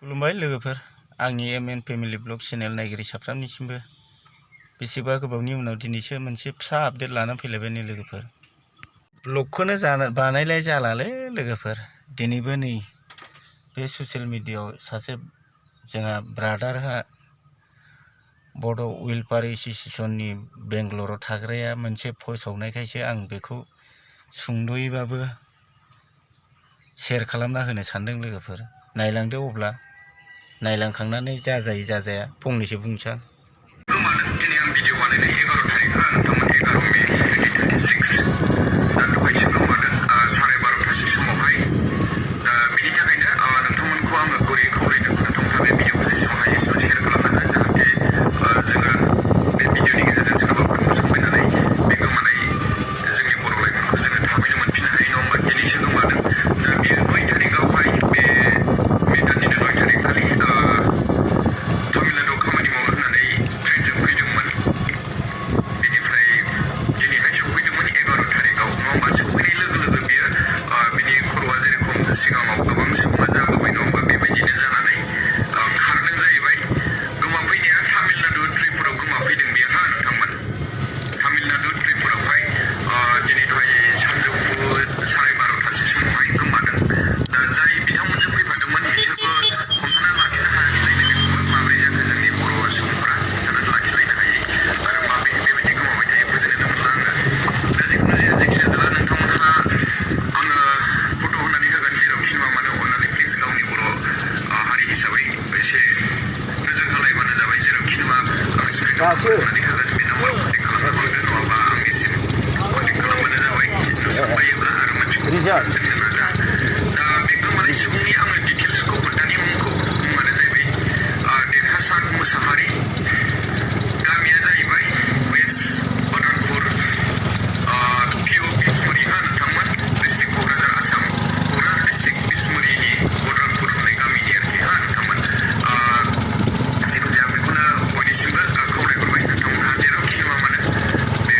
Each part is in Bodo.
खुलुमबाय लोगोफोर, आंनि एमएन फेमिलि ब्लग चेनेल नायगिरि साफ्रोमनिसिमबो बेसेबा गोबावनि उनाव दिनैसो मोनसे फिसा आपडेट लाना फैलायबाय नै लोगोफोर। ब्लगखौनो बानायलाय जालालै लोगोफोर। दिनैबो नै बे ससियेल मिडियायाव सासे जोंहा ब्रादारहा बड' वेलफेयार एस'सिएशननि बेंगलराव थाग्राया मोनसे फोसावनायखायसो आं बेखौ सुंद'यैबाबो शेयार खालामना होनो सानदों लोगोफोर। नायलांदो अब्ला। नायलांखांनानै जाजायो जाजाया फंनैसो बुंनोसै आं। दिनै आं भिडिअ बानायनाय 11 तारिख नोंथांमोन 11 मे 2026 दा दहायसो गोमादों 12:30 समावहाय। दा बिनि थाखायनो नोंथांमोनखौ आङो गुरै खावलायदों नोंथांमोनहा बे भिडिअखौ जेसेबां हायो एसेबां शेयार खालामना हो जाहाथे जोङो बे भिडिअनि गेजेरजों सोरबाफोर नुसंफैनानै बे गोमानाय जोंनि बर' लाइमोनखौ जोङो थाबैनो मोनफिननो हायो नङा होमबा। दिनैसो गोमादों। दा बेयो 9 तारिखआवहाय बे दाननिनो 9 तारिख खालि तामिलनाडुआव खामानि मावनो होननानै ट्रेनजों फैदोंमोन। बेनिफ्राय दिनैहाय सफैदोंमोन 11 तारिखआव नङा होमबा। सफैनाय लोगो लोगो बियो बिनि खर'आ जेरेखम सिगाङाव गोबां सुबुङा जाबोबाय नङा होमबा, बेबायदिनो जानानै खारदों जाहैबाय। गोमाफैनाया तामिलनाडु त्रिपुरायाव गोमाफैदों बेयो नोंथांमोन। तामिलनाडु त्रिपुरायावहाय दिनै दहाय सानजौफु 12:30 समावहाय गोमादों। दा जाय बिथांमोनजों फैफादोंमोन बिसोरबो हमथाना लाखिनो हायाखिसैनो बेखौबो माबोरै जाखो जोंनि बर' सुबुंफोरा हमथानानै लाखिलायनो हायै आरो माबोरै बेबायदि गोमाबाय थायो बुजिनो मोनला आङो। दा जिखुनु जाया जायखिजाया दा नोंथांमोनहा आङो फट' होनानै होगोन जेरावखि नुवा मानो अननानै प्लिज गावनि बर' हारि हिसाबै एसे नोजोर होलायबानो जाबाय। जेरावखि नुवा आं स्क्रिनआव होनानै होगोन बे नाम्बाराव कन्टेक्ट खालामनो हरदो नङाबा आंनिसिम कन्टेक्ट खालामबानो जाबाय। नुसनबायोब्ला आरो मानसिखौ दोननो नाजा। दा बे गोमानाय सुबुंनि आङो डिटेल्सखौ खोन्थानि मुङानो जाहैबाय देरहासार मुसाहारि। गामिया जाहैबाय वेस्ट बदरपुर, पिअ बिसमुरि नोंथांमोन। डिस्ट्रिक्ट क'क्राझार, आसाम। क'क्राझार डिस्ट्रिक्ट बिसमुरिनि बदरपुर होननाय गामिनि आरोखि नोंथांमोन। जिखुनु जाया बेखौनो बयनिसिमबो खावलायहरबाय नोंथांमोनहा जेरावखि नुवा मानो बे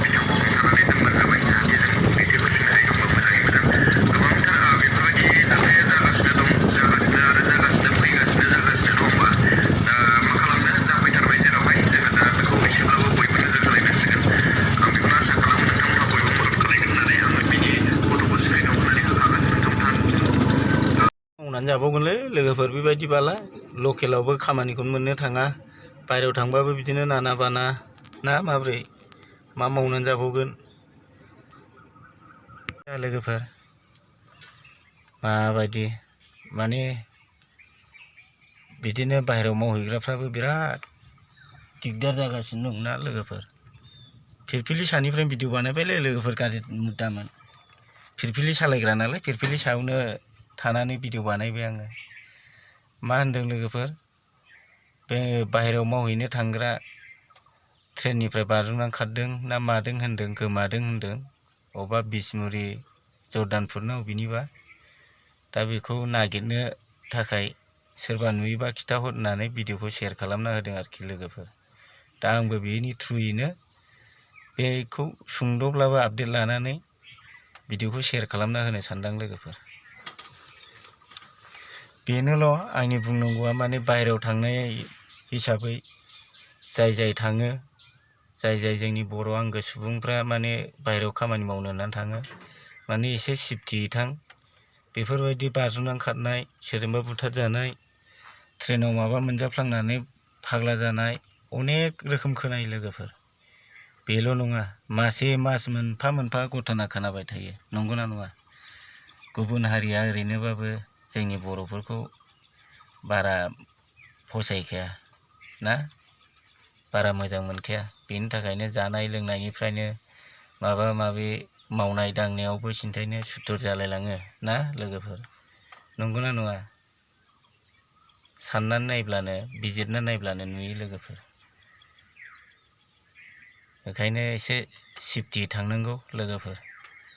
बिथांखौ हमथानानै दोनबानो जाबाय जाहाथे जों दैथायहरफिननो हायो नङा मोजाङै मोजां। गोबांथार बेफोरबायदि जाथाया जागासिनो दं, जागासिनो आरो जागासिनो फैगासिनो जागासिनो नङा होमबा। दा मा खालामनो जाफैथारबाय जेरावहाय जोङो दा बेखौ एसेब्लाबो बयबो नोजोर होलायनांसिगोन। आं बेखौनो आसा खालामो नोंथांमोनहा बयबो मदद खालायगोन होननानै आङो बिनि फट'खौ स्क्रिनआव होनानै होखागोन नोंथांमोनहा। मावनानै जाबावगोनलै लोगोफोर बेबायदिबाला। लकेलावबो खामानिखौनो मोननो थाङा, बायहेरायाव थांबाबो बिदिनो नाना बाना ना माब्रै मा मावनानै जाबावगोन लोगोफोर। माबायदि माने बिदिनो बाहेरायाव मावहैग्राफ्राबो बिराद दिगदार जागासिनो दंना लोगोफोर। फिरफिलि सानिफ्राय भिडिअ बानायबायलै लोगोफोर, गाज्रि मुद्दामोन। फिरफिलि सालायग्रा नालाय फिरफिलि सायावनो थानानै भिडिअ बानायबाय आङो। मा होनदों लोगोफोर, बे बाहेरायाव मावहैनो थांग्रा ट्रेननिफ्राय बाज्रुमनानै खारदों ना मादों होनदों, गोमादों होनदों। अबेबा बिसमुरि जर्दानपुर ना अबेनिबा। दा बेखौ नागिरनो थाखाय सोरबा नुयोबा खिथाहर होननानै भिडिअखौ शेयार खालामना होदों आरोखि लोगोफोर। दा आंबो बेनि थ्रुयैनो बेखौ सुंद'ब्लाबो आपडेट लानानै भिडिअखौ शेयार खालामना होनो सानदां लोगोफोर। बेनोल' आंनि बुंनांगौआ। माने बाहेरायाव थांनाय हिसाबै जाय जाय थाङो, जाय जोंनि बर' आंगो सुबुंफ्रा माने बाहेरायाव खामानि मावनो होननानै थाङो, माने एसे सेफटियै थां। बेफोरबायदि बाज्रुमनानै खारनाय, सोरजोंबा बुथारजानाय, ट्रेनाव माबा मोनजाफ्लांनानै फाग्ला जानाय अनेक रोखोम खोनायो लोगोफोर। बेल' नङा, मास मोनफा मोनफा घटना खोनाबाय थायो, नंगौना नङा। गुबुन हारिया ओरैनोबाबो जोंनि बर'फोरखौ बारा फसायखाया ना, बारा मोजां मोनखाया। बेनि थाखायनो जानाय लोंनायनिफ्रायनो माबा माबि मावनाय दांनायावबो सिन्थायनो सुथुर जालायलाङो ना लोगोफोर, नंगौना नङा। साननानै नायब्लानो बिजिरना नायब्लानो नुयो लोगोफोर। ओंखायनो एसे सेफटि थांनांगौ लोगोफोर।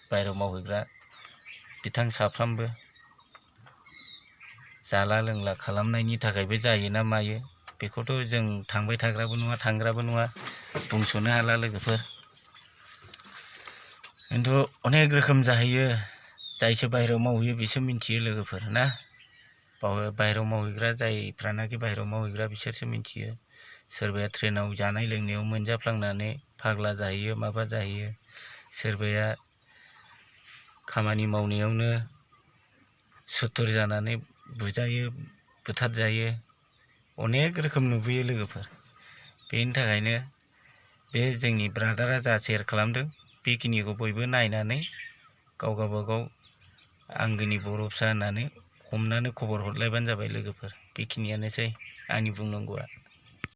बाहेरायाव मावहैग्रा बिथां साफ्रामबो जाला लोंला खालामनायनि थाखायबो जायो ना मायो बेखौथ' जों थांबाय थाग्राबो नङा, थांग्राबो नङा, बुंस'नो हाला लोगोफोर। खिन्थु अनेक रोखोम जाहैयो। जायसो बाहेरायाव मावहैयो बिसो मिन्थियो लोगोफोर ना। बाहेरायाव मावहैग्रा जायफ्रानाखि बाहेरायाव मावहैग्रा बिसोरसो मिथियो। सोरबाया ट्रेनाव जानाय लोंनायाव मोनजाफ्लांनानै फाग्ला जाहैयो, माबा जाहैयो। सोरबाया खामानि मावनायावनो सुथुर जानानै बुजायो, बुथारजायो। अनेक रोखोम नुबोयो लोगोफोर। बेनि थाखायनो बे जोंनि ब्रादारा जा सेयार खालामदों बेखिनिखौ बयबो नायनानै गाव गावबागाव आंगोनि बर' फिसा होननानै हमनानै खबर हरलायबानो जाबाय लोगोफोर। बेखिनियानोसै आंनि बुंनांगौआ।